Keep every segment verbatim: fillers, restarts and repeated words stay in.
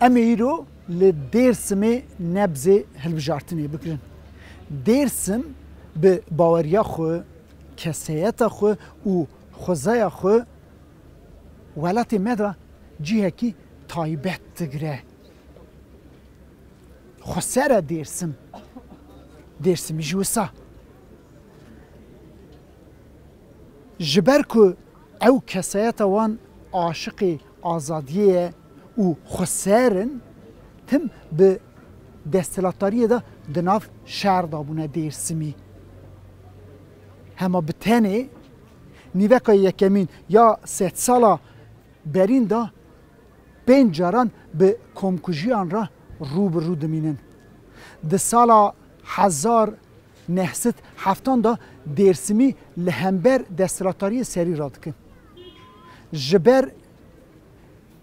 Em ê îro li Dêrsimê nebzê hilbijartinê bigirin. Dêrsim bi baweriya xwe, kesayeta xwe û xwezaya xwe welatê me de cihekî taybet digire. Xweser e Dêrsim. Dêrsimî jî wisa. Ji ber ku ew kesayeta wan aşiqê azadiyê ye û xweser in, tim bi desthilatdariyê de di nav şer de bûne Dêrsimî. Hema bi tenê nîveka yekemîn ya sedsala berîn de pênc caran bi komkujiyan re rû bi rû dimînin. Di sala hezar neh sed heftan de Dêrsimî li hember desthilatdariyê serî radikin. Ji ber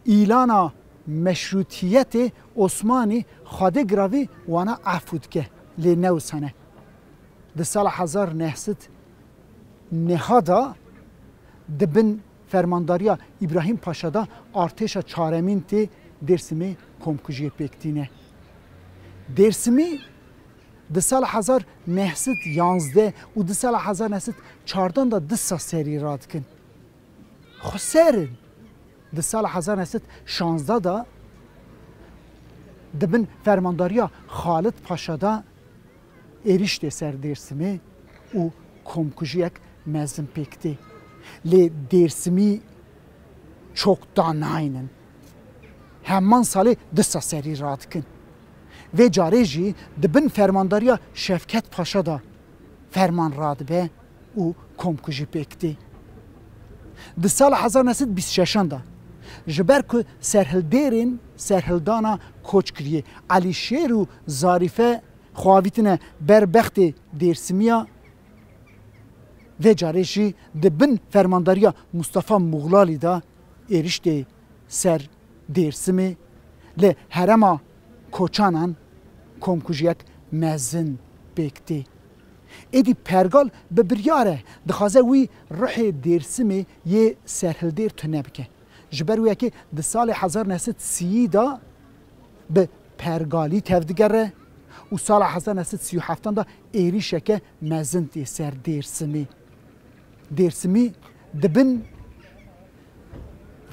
îlana meşrûtiyetê Osmanî xwedê giravî wana efû dike, lê ne wisa ne. Di sala hezar neh sed neha de di bin fermandariya Îbrahîm Paşa de artêşa çaremîn tê Dêrsimê komkujiyê pêk tîne. Dêrsimî di sala hezar neh sed yanzdeh û di sala hezar neh sed çardan de disa serî radikin. Xweser in. Di sala hezar neh sed şanzdeh de di bin fermandariya Xalid Paşa de êrîş tê ser Dêrsimê û komkujiyek mezin pêk tê. Lê Dêrsimî çok da naynin. Heman salê disa serî radikin. Vê carê jî di bin fermandariya Şevket Paşa de ferman radibe û komkujî pêk tê. Di sala hezar neh sed bîst şeşan de ji ber ku serhildêrên serhildana koç kiriye, Elîşêr û Zarîfe xwe avîtine ber bextê Dêrsimiya, vê carê jî di bin fermandariya Mustafa Muxlalî de êrîş tê ser Dêrsimê, li herêma Koçanan komkujiyek mezin pêk tê. Êdî pergal bi biryar e, dixwaze wî ruhê Dêrsimê yê serhildêr tune bike. Ji ber wê yekê di salê hezar neh sed sîyî de bi pergalî tevdigere û sala hezar neh sed sî û heftan de êrîşeke mezin tê ser Dêrsimê. Dêrsimî di bin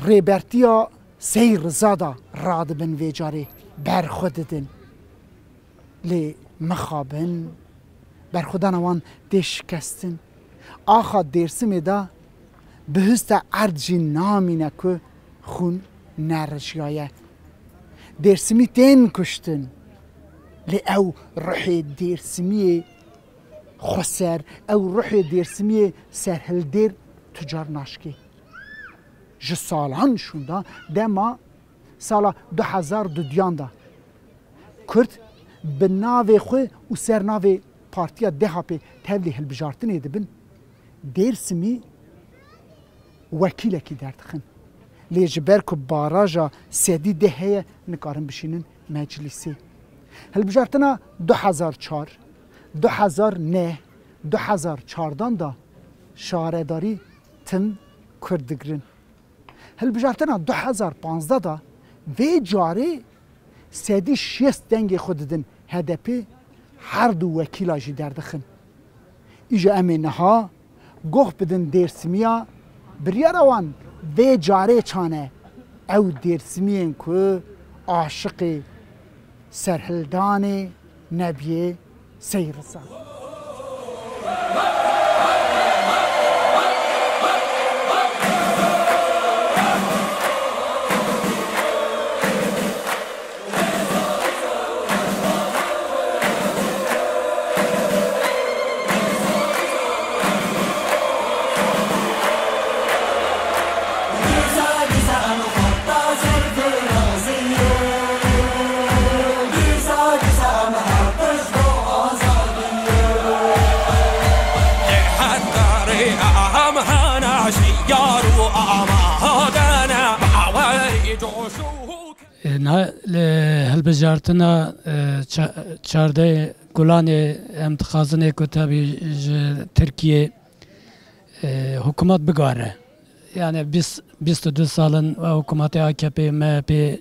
rêbertiya Sey Riza de radibin vê carê berxwe didin. Lê mixabin, berxwedana wan tê şikestin. Axa Dêrsimê de bihista erd jî namîne ku xûn nerijiyaye. Dêrsimî tên kuştin. Lê ew ruhê Dêrsimiyê xweser, ew ruhê Dêrsimiyê serhildêr tu car naşkê. Ji salan şûnda dema sala du hezar duduyan de Kurd bi navê xwe û ser navê Partiya D H P tevlî hilbijartinê dibin, Dêrsimî wekîlekî derdixin. Lê ji ber ku baraja sedî deh heye, nikarin bişînin meclîsê. Hilbijartina du hezar çar, du hezar neh, du hezar çardan de şaredarî tim Kurd digirin. Hilbijartina du hezar panzdeh de vê carê sedî şêst dengê xwe didin H D P, her du wekîla jî derdixin. Îja em ê niha goh bidin Dêrsimiya, biryara wan vê carê çane, ew Dêrsimiyên ku aşiqê serhildanê nebiyê Sey Riza. E, niha li hilbijartina, e, ça-, çardeh Gulanê em dixwazin ê ku tabî ji Tirkiyê, e, hikûmet bigare. Yani bîst, bîst û du sal in hikûmetê A K P, M H P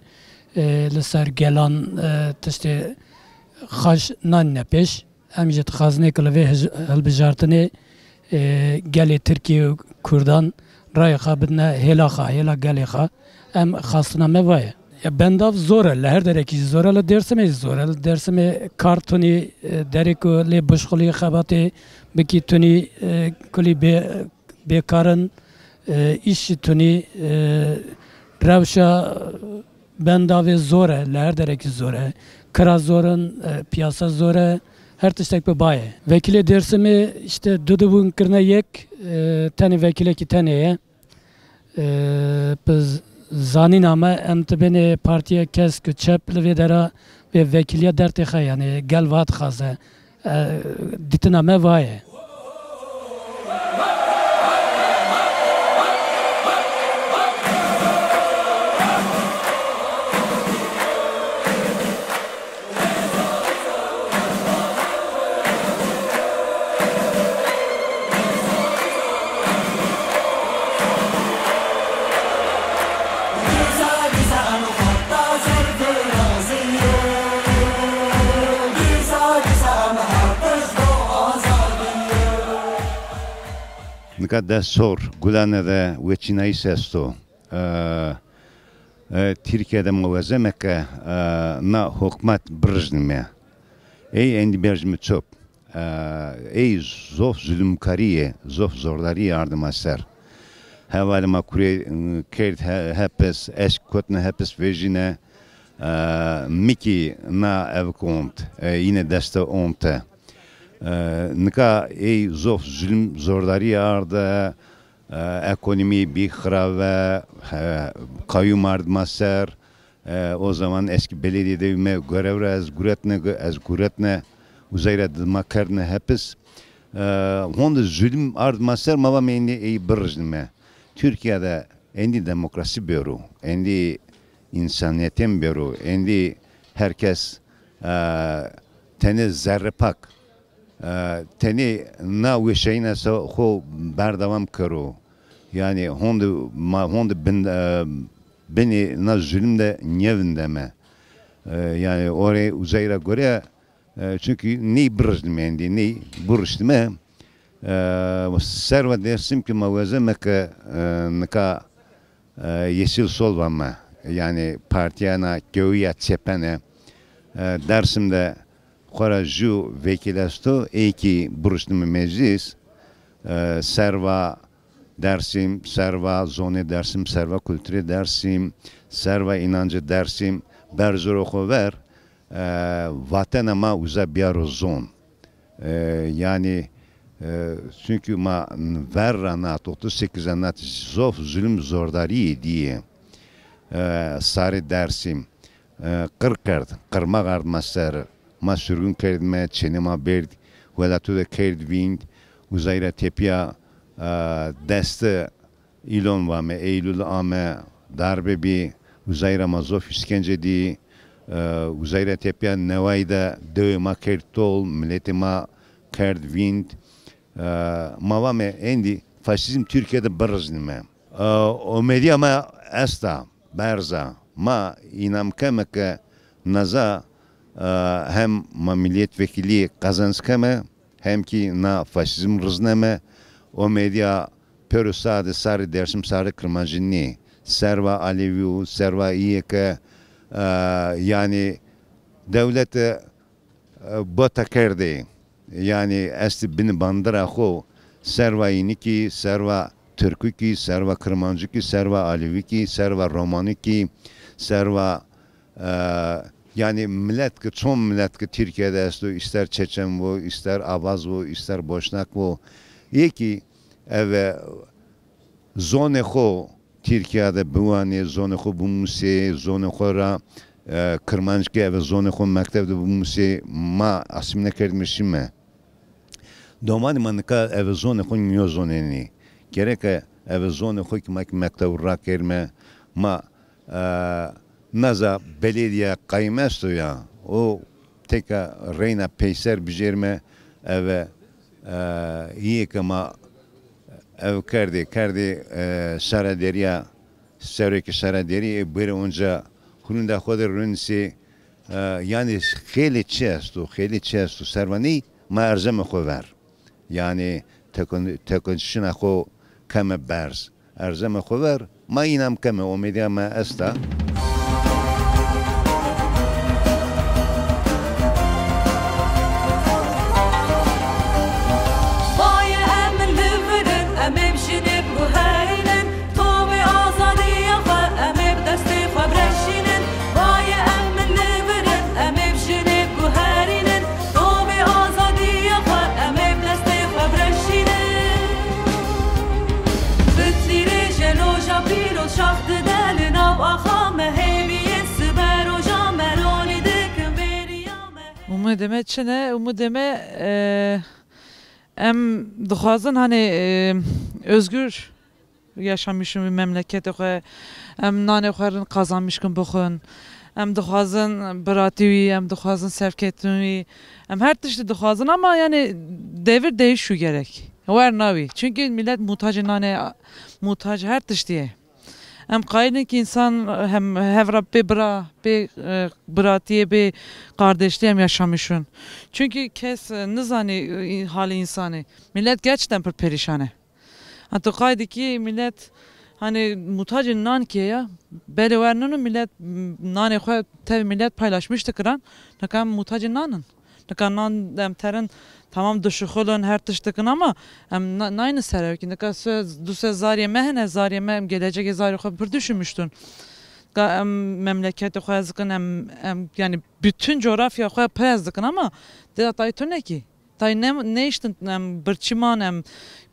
e, li ser gelan, e, tiştê xweş nanîne pêş. Em jî dixwazin ê ku li vê hij-, hilbijartinê, e, gelê Tirkiyê û Kurdan rayê xwe bidine hêla xwe, hêla gelê xwe. Em xwestina me va ye. Ya bendav zor e, li her derekî jî zor e, li Dêrsimê jî zor e. Li Dêrsimê kar tunî, e, derê ku lê bişxulî xebatê bikî tunî, e, kulî bê, bêkar in, e, îş jî tunî, e, rewşa bendavê zor e, li her derekî zor e. Kira zor in, e, piyasa zor e, her tiştek bi bayê. Vekîlê Dêrsimê işte du dibûn kirine yek, e, tenê vekîlekî tenê ye. E, bi z-, zanîna me em dibênê partiya kesk û çep li vê dera vê vekîliya dertê xwe, yani gel va dixwaze. E, dîtina me va ye. Nika dest sor, gulane de weçînayîs esto. E, e, Tirkiye de ma wezeme ke, e, na hukmat birijnime. Ey endî berjime çop. E, ey zof zulumkarî ye, zof zordarî ye ardima ser. Hevalê ma kurê, e, kerd he-, hepis, eşk kotine hepis vejîne, e, mikî na ev ont, e, yine deste onte. E, nika ey zof zulum zordarî arde, e, ekonomî bî xirave, e, qayûm ardima ser, e, o zaman eski belediyede me görev ra ez guretne, ez guretne, uzayra dima kerdne hepis. E, honde zulüm ardima ser ma va me indi ey birijnime. Türkiye'de endi demokrasi bêro, endi insaniyetên bêro, endi herkes, e, tenê zerrepak, e, tenê na weşeyîna se xwe berdewam kero. Yani honde ma, honde bin, e, binê na zulüm de nêvindeme. E, yani orê uzayra göre, e, çünkü ney birijnime endi, ney buriştime. E, serva Dêrsim ki ma wezeme ke, e, nika, e, Yeşil Sol va me. Yani partiyana kewiya çepene, e, Dersim de xora ju vekil esto, ey ki buriştime meclis, e, serva Dersim, serva zonê Dersim, serva kulturê Dersim, serva inancê Dersim, berzoro xo ver, e, vatena ma uza biyaro zon. E, yani, e, çünkü ma ver ra nat, otuz sekiz ra nat zof zulüm zordarî diye. E, sarê Dersim, e, qir kerd, qirma gard ma ser, ma sürgün kerdime, çênê ma berd, welatû de kerd vînd, uzayra tepiya, e, deste Îlon vame, Eylül ame, darbe bî, uzayra ma zof îşkence dî, e, uzayra tepiya newayî de dewê ma kerd tol, miletê ma kerd vînd. E, ma vame endî faşîzm Tirkiyede birijnime. E, omediya ma esta, berza. Ma înam keme ke naza, e, hem ma milîyetvekilî qezenc keme, hem kî na faşîzm rizneme. Omediya pêro sade sarê Dersim, sarê Kirmancî nî. Serva Alevî û serva îyê ke, e, yanî dewlete, e, bota kerdê. Yanî estî bin bandira xo serva Yînikî, serva Tirkûkî, serva Kirmancikî, serva Alevîkî, serva Romanikî, serva Ee, yani millet ki, çon millet ki Tirkiyede esto, ister Çeçen vo, ister Avaz vo, ister Boşnak vo, yê ki eve zonê xo Tirkiyede biwanê, zonê xo bimusê, zonê xo ra, e, Kirmanckî eve zonê xo mekteb de bimusê, ma asîmîle kerdime şîme. Domanî ma nika eve zonê xo nîyo zonê nî. Gereke eve zonê xo ki ma ki mekteb rakerime, ma, e, naza belediye qayîm esto ya, o teka reyna peyser bijêrime, eve, e, yê ke ma ev kerdê, kerdê, e, şarederiya, serokê şaredarî, ê bêrê onca Hûn da xwe de rûn sê, e, yanî xêlê çi esto, xêlê çi esto servanî ma erzeme xwe ver. Yanî tekun-, tekunçişina xwe keme berz. Erzeme xwe ver, ma înam keme, omêdiya me esta. Baye em li vir in, em ê bi jinê biguherînin. Tovê azadiya xwe em ê bi destê xwe bireşînin. Baye em li vir in, em ê bi jinê biguherînin. Tovê azadiya xwe em ê bi destê xwe bireşînin. Bi tîrê jeloja pîroz şax dide li nav axa me, hêviyên siberoja me ronî dikin vêriya me. Umudê me çi ne? Umudê me, e, em dixwazin, hani, e, özgür yaşamışın bir memleketi xwe, em nanê xwe rin kazanmışkın bixwin. Em dixwazin biratî wî, em dixwazin serketin wî. Em her tiştî dixwazin ama yani devir değişiyor gerek. Wer navî. Çünkü millet muhtacê nanê, muhtac her tiştî ye. Em qayilin ki insan hem hevra bê bira, bê, e, biratiyê, bê kardeşliği em yaşamışın. Çünkü kes, e, nizani, e, hali insanı. Millet gerçekten pir perişan e. Ha, tu qay dikî millet, hani, muhtacê nan kê ya, belê wer nûn û millet, m-, nanê xwe tev millet paylaşmış dikirin, nika em muhtacê nan in. Nika nan em terin, tamam dişixulin, her tişt dikin ama em na-, naynin ser ew kî. Nika se-, du se zariyê me hene, zariyê me em gelecekê zariyê xwe pir düşünmüştün. Nika em memleketê xwe ez dikin, em, em, yani bütün coğrafya xwe pir ez dikin ama dê tayê tune kî. Tay ne, nehiştin em birçî man, em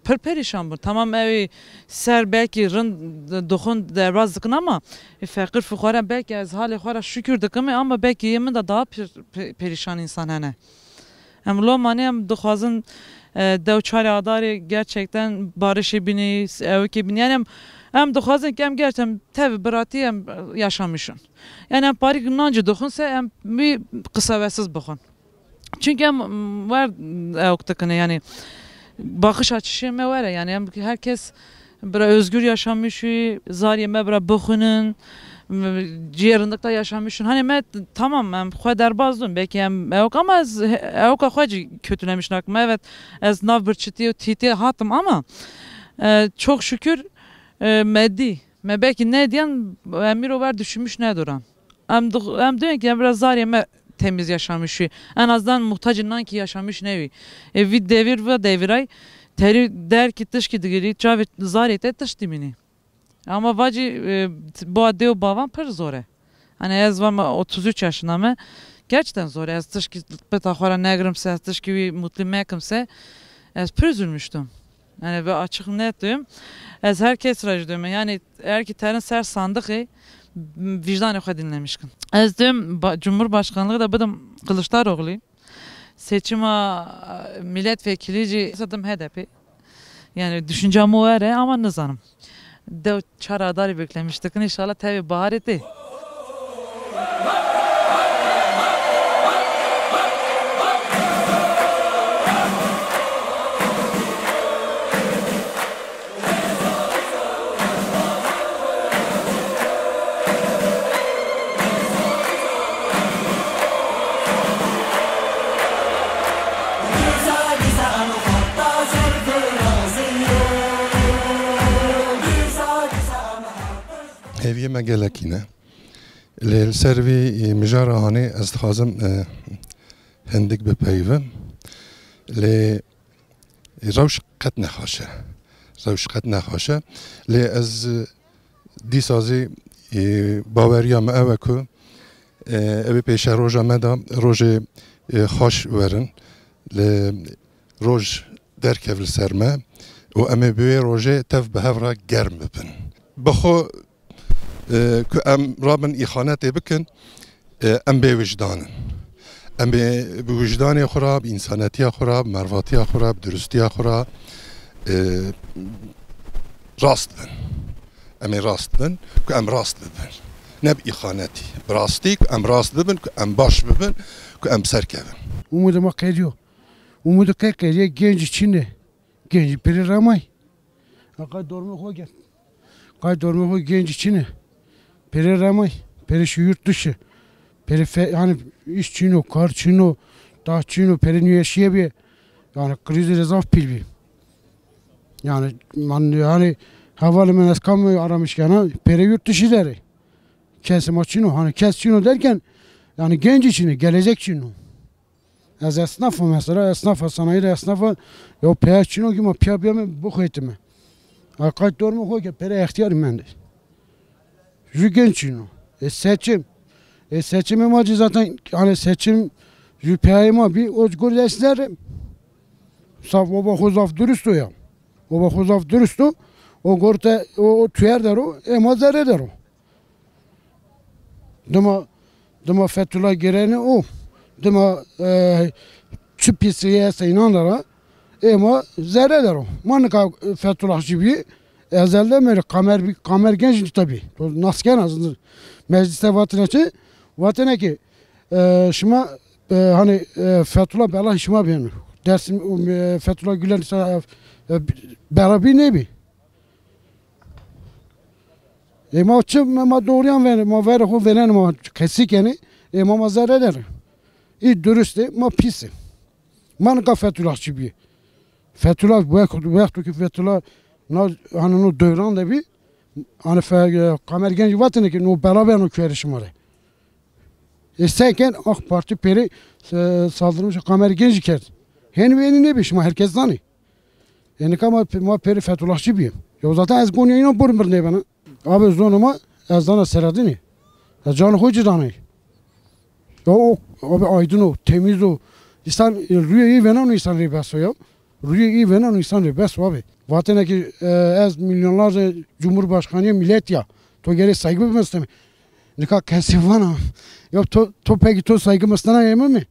pir perîşan bûn. Tamam, ew ê ser belkî rind dixwin derbas dikin ama, e, feqîr fuqara belkî ez halê xwe re şükür dikim, e, ama belkî yê min de daha pir, pe-, perîşan însan hene. Em lomanê em dixwazin, e, dew çarê adarê gerçekten barişê bînî, ewikê bînî. Yani em, em dixwazin ki em gerçekten tev biratî em yaşamışın. Yani em parîk nan jî dixwin se em wî qisewesiz bixwin. Çünkü em, m, wer ewk dikine, yani bakış açısı me were, yani em herkes bira özgür yaşamış, zariyê me bira bixwinin, m, cihê rindikta yaşamışın. Hani me t-, tamam em xwe derbaz dûn, belkî em ewk ama ez he-, ewka xwe jî kötülemiş nakim. Evet, ez nav birçitî û tîtê hatim ama, e, çok şükür, e, me dî. Me belkî nediyan, em îro wer düşünmüş neduran. Em dix-, em diyorsun ki em biraz zariyê me temiz yaşamışı. En azından muhtacê nan ki yaşamış nevi. E, vî devir ve deviray terî derkî tişkî digirî, çavê zarê te tişt dimînî. Ama vacî, e, t-, bo dê û bavan pir zor e. Hani ez vam otuz üç yaşında me. Gerçekten zor e. Ez tişkî peta xwe re negrim se, ez tişkî wî mutlu mekim se. Ez pir üzülmüştüm. Yani ve açık net diyorum. Ez her kes re jî diyorum. Yani eğer ki terin ser sandık e, vicdanê xwe dinlemiş kin. Ez diyorum ba-, Cumhurbaşkanlığı da bidim Kılıçdaroğlu. Seçima, e, milletvekili jî sadım H D P. Yani düşüncem o ere ama nizanim. Dew çar adarî beklemiş dikin. İnşallah tevê baharê tê. Hêviyê me gelekî ne. Lê li ser vî, e, mijara hanê ez dixwazim, e, hindik bipeyivim. Lê rewş qet nexweş e. Rewş qet nexweş e. Lê ez, e, dîsa zî, e, baweriya me ew e ku, e, ew ê pêşeroja me de rojê, e, xweş werin. Lê roj derkev li ser me û em ê bi wê rojê tev bi hev re germ bibin. Bi xwe, e, ku em rabin îxanetê bikin, e, em bê wijdan in. Em ê bi wijdanê xwe re, bi însanetiya xwe re, bi mervatiya xwe re, bi duristiya xwe re, e, rast bin. Em ê rast bin, ku em rast bibin. Ne bi îxanetî, bi rastî, ku em rast bibin, ku em baş bibin, ku em bi ser kevin. Umûdê me qediyo. Umûdê qey qediye, gencî çi ne? Gencî pêrê remay. Qay dormê xwe gel. Qay dormê xwe, gencî çi ne? Pêrê remay. Pere şu yurt dışı. Pere fe-, yani iş çino, kar çino, da çino, pere nüyeşiye bir. Yani krizi de zaf pil bir. Yani man, yani havalı men eskam aramış yana, pere yurt dışı deri. Kes ma çino, hani kes çino derken, yani genç içini, gelecek çino. Ez esnafım mesela, esnafa, sanayi de esnafa, ya pere çino ki ma piya piya me bu xeytime. Akay dormu xo ki pere ihtiyar mende. Ju genç çino. E seçim. E seçim ma zaten, yani seçim ju peyayê ma bir, o gor dersler. Saf, baba xo zaf dürüst o ya. Baba xo zaf dürüst o. O gor te, o, o tüyer der o, ema zerre der o. Dima, dima Fethullah gireni o. Dima, e, çi pisliği ese inan der ha. Ema zerre der o. Ma nika Fethullahçı bir, ezelde mi kamer bir, kamer genç tabi. To nasken azındır. Mecliste vatine çi? Vatine ki, e, şima, e, hani, e, Fethullah bela şima benim. Dersim, e, Fethullah Gülen sa-, e, bela bir ne bi? E, ma çi, ma, ma doğruyan ver, ma ver xo veren ma kesik yani. E, ma, ma zerre der. İ dürüst e, ma pis e. Ma nika Fethullahçı bir. Fethullah, bu wek-, wektu ki Fethullah, na, hani no dövrende bir, hani fe-, e, kamer genç vatene ki no beraber no küyeri şima re. E, seken AK Parti peri, e, saldırmış kamer genç kerd. Heni ve heni ne bir şima herkes zani. E, nika ma, ma peri Fethullahçı bir. Ya zaten ez Konya inan bur bir ne bana. Abi zonuma ez zana Selahattin'i. Ya canı hoca danı. Ya o abi aydın o, temiz o. İnsan, e, rüyayı veren o insan rey bes o ya. Rüyayı veren o insan rey bes o abi. Vatene ki, e, ez milyonlarca cumhurbaşkanı millet ya. To gere saygı mı isteme. Nika kesi vana. Ya to, to peki to saygı mı istene yemin mi?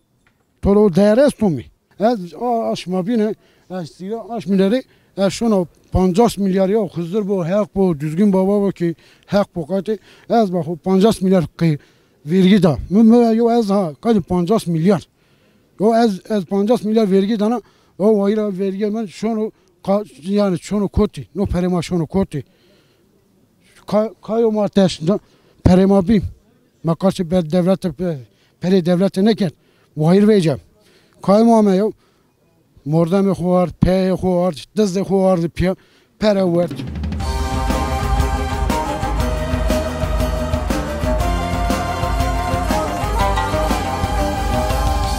To o değer ez to mi? Ez a, aşma bine, ez sira aş milyarı, ez şuna pancas milyar ya Xizir bu, Hak bu, Düzgün Baba bu ki Hak bu katı, ez bak o pancas milyar ki vergi da. Mü, mü, yo ez ha, kaç pancas milyar. Yo ez, ez pancas milyar vergi dana, o vayra vergi ben şunu ka-, yani şunu koti, no pere ma şunu koti. Ka-, kayo ma teş, da, pere ma bim. Ma karşı be devlet, pe-, pere devlet ne ket. Vayir vecem. Kayo ma me yo. Mordemê xo ard, peyê xo ard, dizê xo ard piya, pere werd.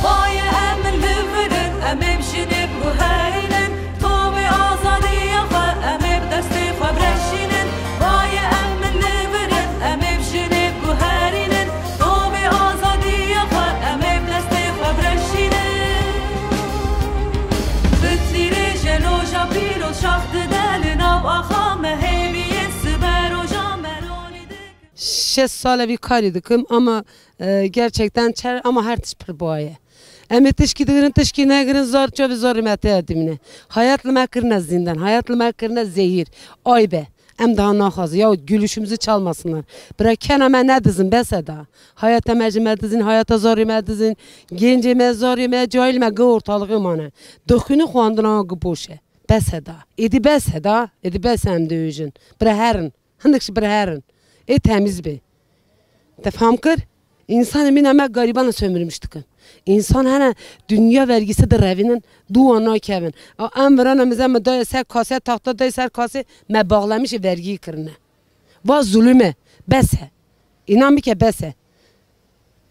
Baye em li vir in, em ê bi jinê biguherînin, tovê azadiya xwe em ê bi destê xwe bireşînin. Baye em li vir in, em ê bi jinê biguherînin, tovê azadiya xwe em ê bi destê xwe bireşînin. Bi tîrê jeloja pîroz şax dide li nav axa me, hêviyên siberoja me ronî dikin. Şeş sal e vî karî dikim ama, e, gerçekten çer, ama her tişt pir baye. Em ê tişkî digirin, tişkî negirin, zar çavê zarê me tê dimîne. Hayat li me kirine zînden, hayat li me kirine zehîr. Aybe. Em daha naxwazin ya gülüşümüzü çalmasınlar. Bira kena me nedizin, bes e da. Hayata me ji me dizin, hayata zarê me dizin. Gencê me, zarê me, cahil me, gi ortalığı mane. Dixwîni xwandina gi boş e. Bes e da. Êdî bes e da. Êdî bes e em diêjin. Bira herin. Hindik ji bira herin. Ê temiz bê. Te fam kir? Însanê mîna me garîbana sömürmüş dikin. Însan hene dinya vergisi direvînin, dû wan nakevin. A, em virana mize me daye ser kasê, taxta daye ser kasê, me bağlamışê vergiyê kirine. Va zulüm e, bes e. Înan bike bes e.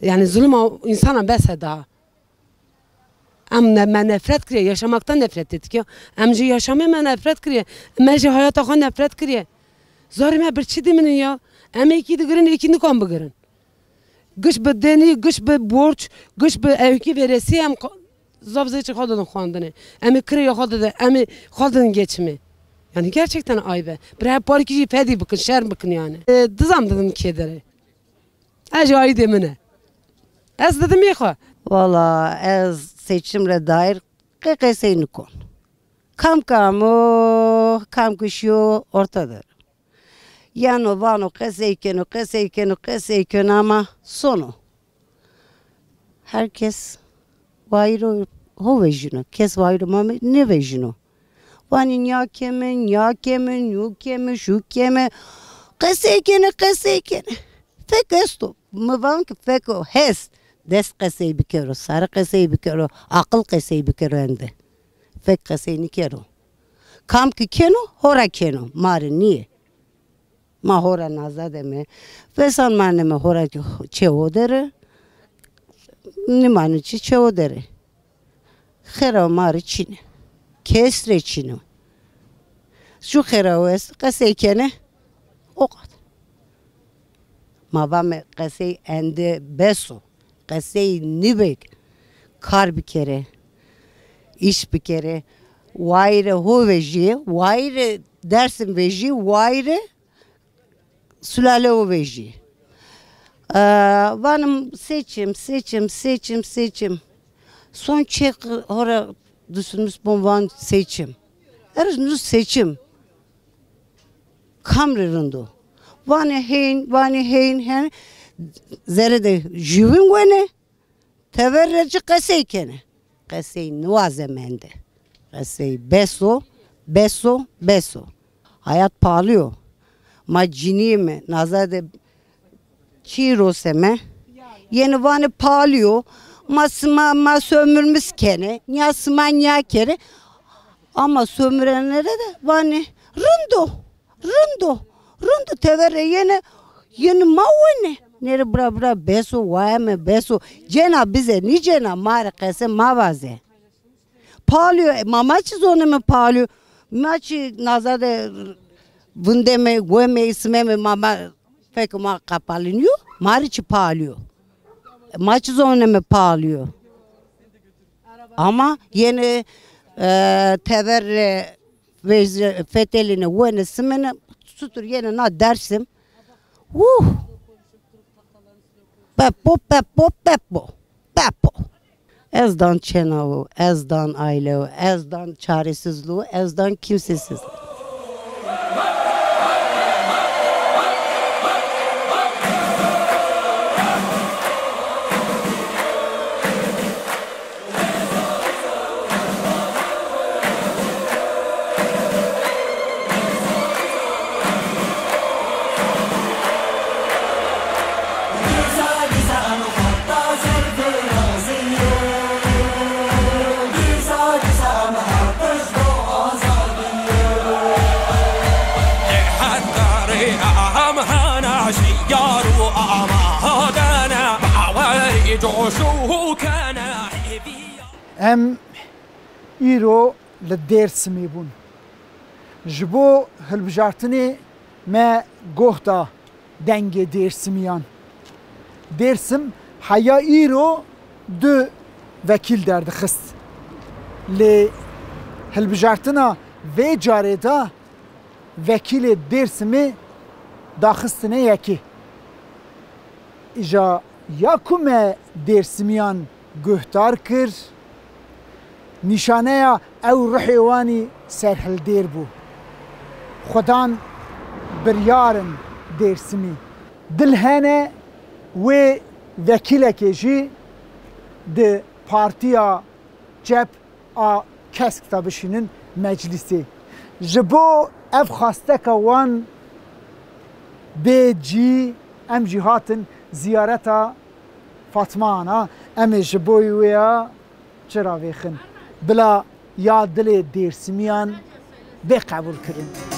Yani zulüm a însana bes e daha. Em ne, me nefret kiriye, yaşamaktan nefret ettik ya. Em ji yaşamê me nefret kiriye. Me ji hayata xwe nefret kiriye. Zarê me birçî diminin ya. Em êkî digirin, êkî nikan bigirin. Giş bi denî, giş bi borç, giş bi ewkî veresiye em qa-, zaf zêçî xwe didin xwendinê. Em ê kirêya xwe didin, em ê xwe didin geçimê. Yani gerçekten aybe. Bir her parkî jî fedî bikin, şerm bikin yani. E, dizam didin kêderê. Ez ji aîdê min e. Ez didim yê xwe. Valla ez seçimre dair qê qesey nikon. Kam kam o, kam kişiyo ortadır. Yano vano qesey keno, qesey keno, qesey keno ama sono. Herkes wayiro ho vejino. Kes wayiro ma nevejino. Vanî nya keme, nya keme, nû keme, şu keme. Qesey kene, qesey kene. Fek esto. Mi van ki feko hest. Dest qesey bikero, sare qesey bikero, aqil qesey bikero ende. Fek qesey nikero. Kam ki keno, hora keno. Mare niye. Ma hora nazade me. Vesan mane me hora ki çewo dere. Nimane çi çewo dere. Xêra ma rê çîne. Kes rê çîne. Şu xêra west qesey kene. O qat. Ma va me qesey ende beso. Qesey nibek. Kar bikere. İş bikere. Wayre ho vejî. Wayre Dersim vejî. Wayre Sülale o vejî. Ee, vanim seçim, seçim, seçim, seçim. Son çek hora düşünmüş bom van seçim. Erz nus seçim. Kamri rindo. Vani hein, vani hein, hen zere de jüvin wene. Tever re ci qesey kene. Qesey niwaze mende. Qesey beso, beso, beso. Hayat pahalı yo. Ma ciniyê me, nazade çî rose me. Yeni vani pahalı yo. Ma sima, ma sömürmüş kene. Niya sima niya kere. Ama sömürenlere de vani rindo. Rindo, rindo teverê yene, yene ma wene. Nere bira bira beso, waye me beso. Cena bize, ni cena mare qese ma vaze. Palio, e, ma ma çi zone me palio. Ma çi nazade vinde me, we me, isme me, ma, ma fek ma kapaliniyo. Mari çi palio. Ma çi zone me palio. Ama yeni e, tever e, vejde feteline wene simene sutur yene na Dersim. Wuh! Pepo, pepo, pepo. Pepo. Ez dan çenawo, ez dan ailewo, ez dan çaresizliği, ez dan kimsesizliği. Em îro li Dêrsimê bûn. Ji bo hilbijartinê me goh da dengê Dêrsimiyan. Dêrsim heya îro du vekîl derdixist. Lê hilbijartina vê carê de vekîlê Dêrsimê daxistine yekê. Îja ya ku me Dêrsimiyan guhdar kir, nîşaneya ew ruhê wanî serhildêr bû. Xwedan biryar in Dêrsimî. Dil hene wê vekîlekê jî di partiya cep a kesk de bişînin meclîsê. Ji bo ev xwasteka wan bê cî, em jî hatin ziyareta Fatma Ana. Em ê ji bo wê ya çira vêxin. Bila ya dilê Dêrsimiyan bê qebûlkirin.